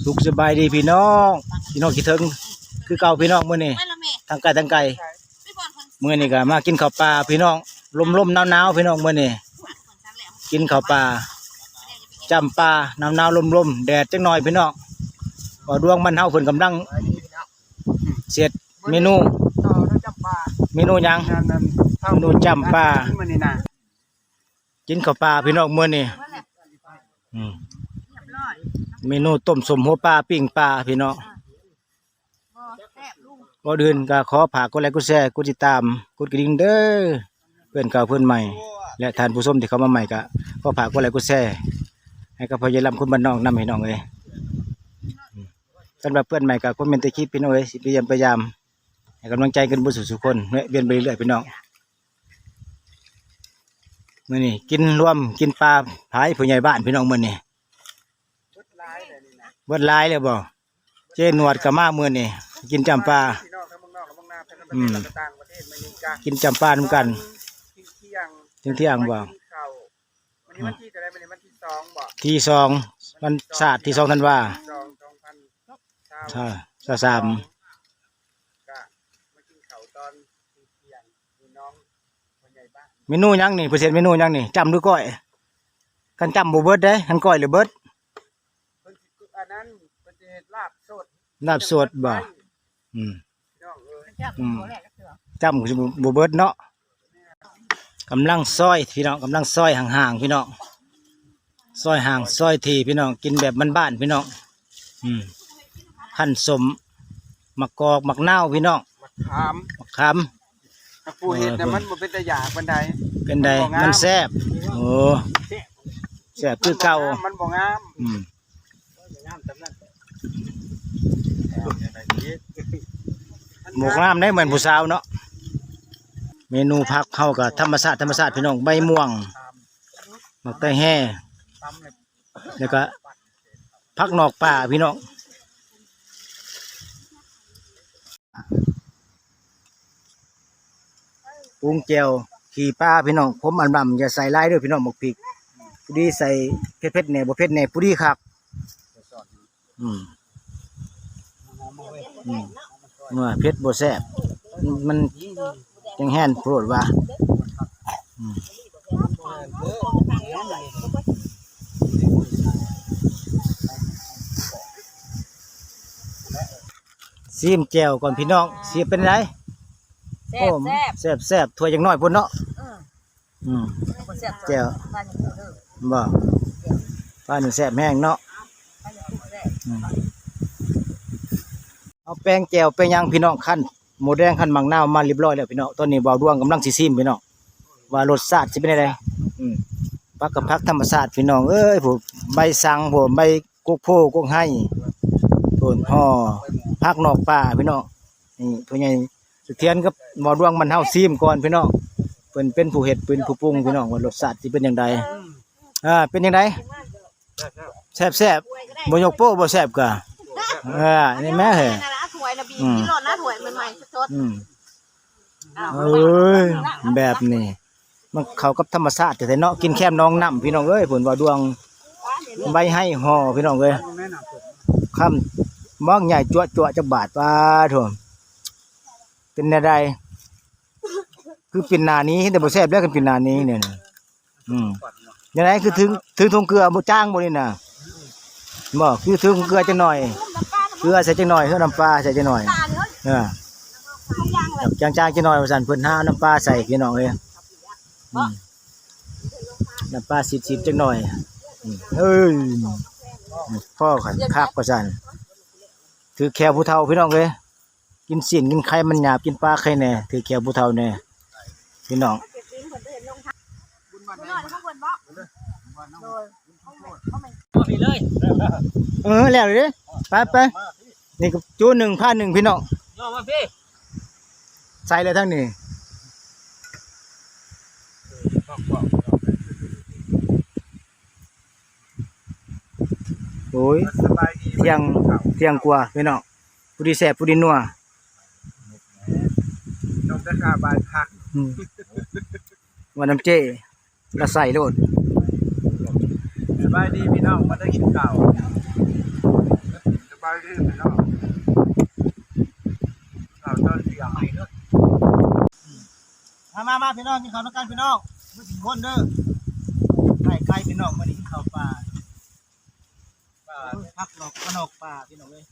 ສຸກສະບາຍດີພີ່ນ້ອງ ພີ່ນ້ອງຄິດເຖິງຄືເກົ່າພີ່ນ້ອງ ມື້ນີ້ທັງໃກ້ທັງໄກ ມື້ນີ້ກໍມາກິນເຂົ້າປ່າພີ່ນ້ອງ ລົມໆໜາວໆພີ່ນ້ອງ ມື້ນີ້ກິນເຂົ້າປ່າ ຈ້ຳປ່າ ໜາວໆລົມໆ ແດດຈັກໜ່ອຍພີ່ນ້ອງ ບໍ່ດວງມັນເຮົາເພິ່ນກຳລັງ ເຮັດເມນູ ເມນູຫຍັງ? ເມນູຈ້ຳປ່າ ກິນເຂົ້າປ່າພີ່ນ້ອງມື້ນີ້ ອືມ ເມນູຕົ້ມສົ້ມຫົວປາ ປີ້ງປາພີ່ນ້ອງ ກ່ອນອື່ນກໍຂໍຝາກກົດໄລກ໌ ກົດແຊ ກົດຕິດຕາມ ກົດກະດິ່ງເດີ ເພື່ອນເກົ່າເພື່ອນໃໝ່ ແລະທ່ານຜູ້ຊົມທີ່ເຂົ້າມາໃໝ່ກໍຂໍຝາກກົດໄລກ໌ ກົດແຊ ໃຫ້ກັບພໍ່ໃຫຍ່ລຳຄົນບ້ານນອກນຳພີ່ນ້ອງເອີຍ ອືມ ສຳລັບເພື່ອນໃໝ່ກໍຄອມເມັນໃຕ້ຄລິບພີ່ນ້ອງເອີຍ ຊິໄປຢ້ຽມໄປຢາມ ໃຫ້ກຳລັງໃຈກັນເບິດສູ່ໆຄົນ ແວະວຽນໄປເລື້ອຍໆພີ່ນ້ອງ ມື້ນີ້ກິນລວມ ກິນປາ ພາຍຜູ້ໃຫຍ່ບ້ານພີ່ນ້ອງມື້ນີ້ ເບິດຫຼາຍແລ້ວບໍ່? ເຈໜວດກໍມາມື້ນີ້ ກິນຈ້ຳປາ ອືມ ກິນຈ້ຳປານຳກັນ ທ່ຽງໆບໍ່? ວັນນີ້ວັນທີເທົ່າໃດ? ວັນນີ້ວັນທີສອງບໍ່? ທີສອງ ວັນຊາດທີສອງທັນວາ ສອງ ສອງພັນຊາວສາມ ກະມາກິນເຂົ້າຕອນທ່ຽງຢູ່ນ້ອງພໍ່ໃຫຍ່ບ້ານ ເມນູຫຍັງນີ້? ເພິ່ນເຮັດເມນູຫຍັງນີ້? ຈ້ຳຫຼືກ້ອຍ? ຄັນຈ້ຳບໍ່ເບິດເດ້ ຄັນກ້ອຍລະເບິດ ເພິ່ນຊິ ອັນນັ້ນ ເພິ່ນຊິເຮັດລາບສົດ ລາບສົດບໍ່? ອືມ ຈ້ຳກໍຊິບໍ່ເບິດເນາະ ກຳລັງຊອຍພີ່ນ້ອງ ກຳລັງຊອຍຫ່າງໆພີ່ນ້ອງ ຊອຍຫ່າງຊອຍຖີ່ພີ່ນ້ອງ ກິນແບບບ້ານໆພີ່ນ້ອງ ອືມ ຄັ້ນສົ້ມ ໝາກກອກ ໝາກນາວພີ່ນ້ອງ ໝາກຂາມ ໝາກຂາມ ຖ້າຜູ້ເຮັດນະ ເອີ ມັນບໍ່ເປັນຕາຢາກປານໃດ ເປັນໃດ? ມັນບໍ່ງາມ ມັນແຊບ ໂອ້ ແຊບຄືເກົ່າ ມັນບໍ່ງາມ ອືມ ໝວກງາມໄດ໋ ແມ່ນຜູ້ສາວເນາະ ເມນູຜັກເຮົາກໍທຳມະຊາດ ທຳມະຊາດພີ່ນ້ອງ ໃບມ່ວງ ໝາກໄຕແຮ່ ແລ້ວກໍຜັກນອກປ່າພີ່ນ້ອງ ປຸງແຈ່ວຂີ້ປາພີ່ນ້ອງ ຂົມອຳລຳ ຢ່າໃສ່ຫຼາຍເດີພີ່ນ້ອງ ໝາກພິກ ພໍດີ ໃສ່ເຜັດໆແດ່ ບໍ່ເຜັດແດ່ ພໍດີຄັກ ອືມ ອືມ ເຜັດບໍ່ແຊບ ມັນ ມັນແຮງໂພດວ່າ ອືມ ຊີມແຈ່ວກ່ອນພີ່ນ້ອງ ຊິເປັນໃດ? ແຊບ ໂອ້ ແຊບ ແຊບໆ ຖ້ວຍຈັກໜ້ອຍພຸ້ນເນາະ ອືມ ອືມ ແຈ່ວ ປານີ້ແຊບແຮງເນາະ ອືມ ເອົາແປ້ງແຈ່ວແປ້ງຫຍັງພີ່ນ້ອງ ຄັ້ນໝູແດງ ຄັ້ນໝາກນາວມາຮຽບຮ້ອຍແລ້ວພີ່ນ້ອງ ຕອນນີ້ບ່າວດວງກຳລັງຊິຊີມພີ່ນ້ອງ ວ່າລົດຊາດຊິເປັນແນວໃດ ອືມ ຜັກກະຜັກທຳມະຊາດພີ່ນ້ອງເອີຍ ຜູ້ໃບສັງ ຜູ້ໃບ ກົກໂພກົກໄຮ ໂອ້ ຫໍ່ຜັກນອກປ່າພີ່ນ້ອງ ນີ້ພໍ່ໃຫຍ່ສະຖຽນກັບໝໍດວງບ້ານເຮົາຊີມກ່ອນພີ່ນ້ອງ ເພິ່ນເປັນຜູ້ເຮັດເປັນຜູ້ປຸງພີ່ນ້ອງ ວ່າລົດຊາດຊິເປັນຈັ່ງໃດ ອ່າ ເປັນຈັ່ງໃດ? ແຊບໆ ບໍ່ຍົກໂປ້ບໍ່ແຊບກະ ເອີ ນີ້ແມ່ເອີຍ ຖ້ວຍນະບີ ອືມ ກິນໂລດນະ ຖ້ວຍໃໝ່ໆ ສົດໆ ອືມ ເອີຍ ແບບນີ້ ມັນເຂົ້າກັບທຳມະຊາດແທ້ໆເນາະ ກິນແຄມໜອງນ້ຳພີ່ນ້ອງເອີຍ ເພິ່ນວ່າດວງໃບໄຮຫໍ່ພີ່ນ້ອງເອີຍ ຄຳບັກໃຫຍ່ຈົວະໆ ຈັກບາດ ປາໂທ້ ເປັນແນວໃດ? ຄືປິ່ນໜ້າໜີ ເຫັນແຕ່ບໍ່ແຊບແລ້ວ ຄັນປິ່ນໜ້າໜີນີ້ ອືມ ຈັ່ງໃດ ຄືຖື ຖືຖົງເກືອບໍ່ ຈາງບໍ່ນີ້ນະ ບໍ່ ຄືຖືຖົງເກືອຈັກໜ້ອຍ ເກືອໃສ່ຈັກໜ້ອຍ ເອີ ນ້ຳປາໃສ່ຈັກໜ້ອຍ ເອີ ຈາງໆ ຈັກໜ້ອຍວ່າຊັ້ນ ເພິ່ນຫານ້ຳປາໃສ່ພີ່ນ້ອງເອີຍ ອືມ ນ້ຳປາຊິດໆ ຈັກໜ້ອຍ ອືມ ເອີຍ ພໍຄັກວ່າຊັ້ນ ຖືແຂວຜູ້ເຖົ້າພີ່ນ້ອງເອີຍ. ກິນຊີ້ນກິນໄຂ່ມັນຫຍາບ ກິນປາໄຂ່ແດ່ ຖືແຂວຜູ້ເຖົ້າແດ່ພີ່ນ້ອງ ເອີ ແລ້ວເດ້ ໄປໆ ນີ້ກໍຈູໜຶ່ງ ພາໜຶ່ງພີ່ນ້ອງ ໃສ່ແລ້ວທາງນີ້ ໂອ້ຍ ທ່ຽງ ທ່ຽງກວ່າພີ່ນ້ອງ ຜູ້ດີແຊບຜູ້ດີນົວ ຕ້ອງໄດ້ຄ່າບາຍພັກ ອືມ ວ່ານຳເຈ້ລະໃສ່ໂລດ ສະບາຍດີພີ່ນ້ອງ ມາເດີກິນເຂົ້າ ມາ ມາ ມາ ພີ່ນ້ອງ ກິນເຂົ້ານຳກັນພີ່ນ້ອງ ມື້ກິນຄົນເດີ ໄກ່ໆ ພີ່ນ້ອງ ມື້ນີ້ກິນເຂົ້າປ່າ ເອີ ຜັກນອກ ຜັກນອກປ່າ ພີ່ນ້ອງເອີຍ.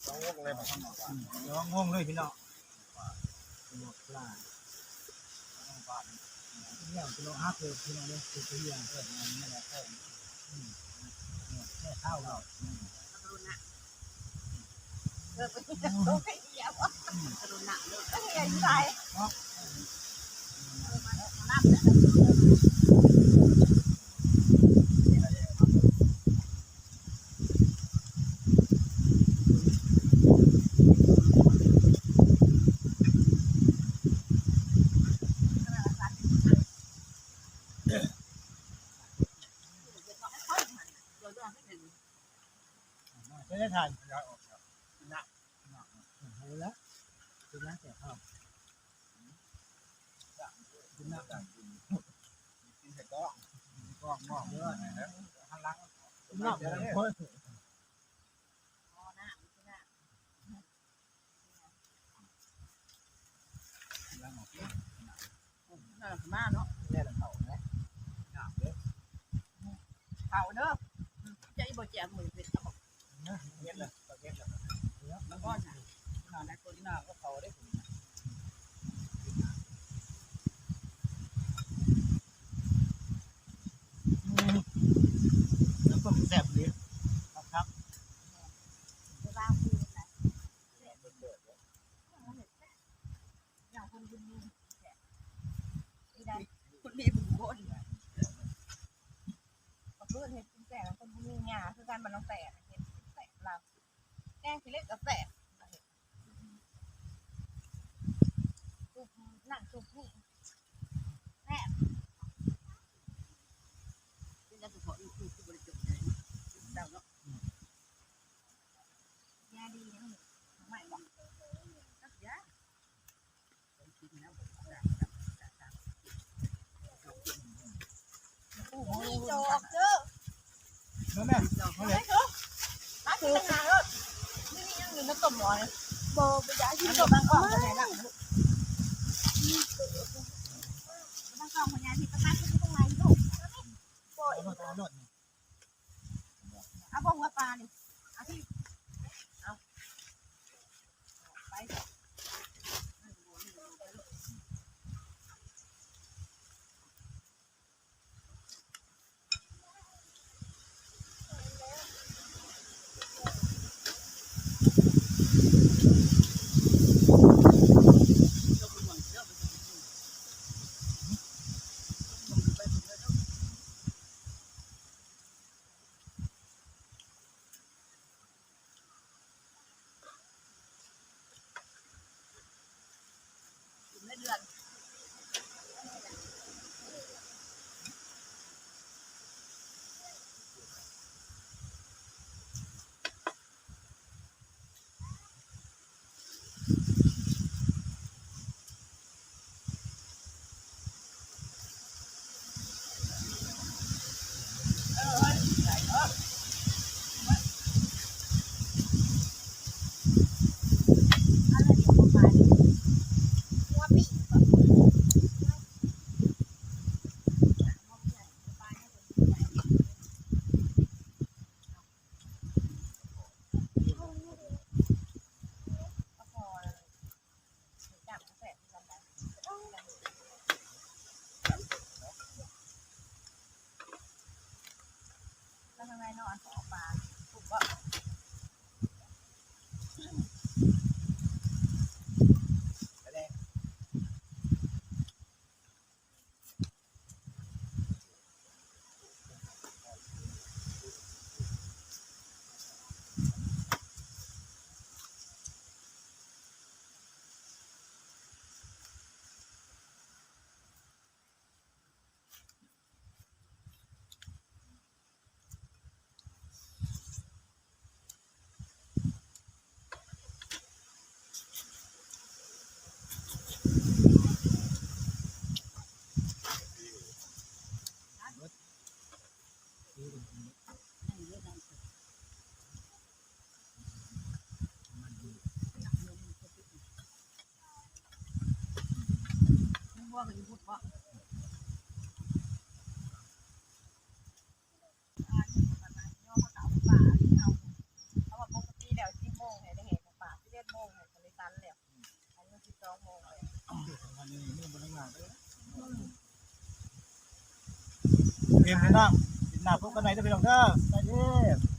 ສອງວົງເລີຍບໍ່? ສອງວົງເລີຍພີ່ນ້ອງ ປາ ປາ ປາ ພີ່ນ້ອງ ກິໂລຫ້າສິບພີ່ນ້ອງເອີຍ ຄືຄືຢ່າງເອີ ແມ່ນແຫຼະ ເອີ ອືມ ແມ່ເຖົ້າເນາະ ອືມ ເອີ ໄປກິນໂຕໄປດຽວ ອືມ ກະໂດນໜັກເລີຍ ເອີ ຢູ່ໃສ ເນາະ ເອີ ມາເນາະ ມານຳເດີ. ມາເນາະ ແລ້ວເຂົ້າເນາະ ງາມເດີ ເຂົ້າເດີ ໃຈບໍ່ແຈ່ມ ມື້ເປັນເຂົ້າ ເຮັດແລ້ວ ເຮັດແລ້ວ ແລ້ວກໍໜ້າ ໜ້າ ໜ້າກໍເຂົ້າເດ້ ອືມ ນ້ຳຕົ້ມແຊບເລີຍ ຄັກໆ ຢ່າງຄົນບຸນມີ ຄົນມີບຸນຄົນ ເພິ່ນເຮັດກິນແຕ່ຄົນບໍ່ມີຫຍ້າຄືກັນ ບ້ານນ້ອງແຕນ ເຮັດກິນແຕ່ລາບ ແກງຂີ້ເຫຼັກກໍແຊບ ຊຸບນັ້ນຊຸບນີ້ແຊບ ກິນແຕ່ສະເພາະຢູ່ ຄືບໍ່ໄດ້ຈົບເລີຍເນາະ ເຈົ້າເນາະ ຢາດີຫຍັງນີ້ ໄມ້ບໍ່ ຈັກຢາ ໂອ້ຍ ດອກເດີ ມາແມ່ ມາແມ່ ມາກິນທາງໜ້າໂລດ ນີ້ຍັງຢູ່ໃນຕົ້ນໝໍນີ້ ບໍ່ ບໍ່ຢາກກິນຕົ້ນ ບາງອອກໄປໃນຫຼັງລູກ ບາງອອກພະຍາທີ່ປະທານຄືຕ້ອງໄລ່ລູກ ບໍ່ ເອົາໂລດນີ້ ເອົາບໍ່ຫົວປານີ້ ເອົາທີ່ ເອົາ ໄປ ເກມພີ່ນ້ອງ ຄລິບໜ້າພົບກັນໃໝ່ເດີພີ່ນ້ອງເດີ ສະບາຍດີ.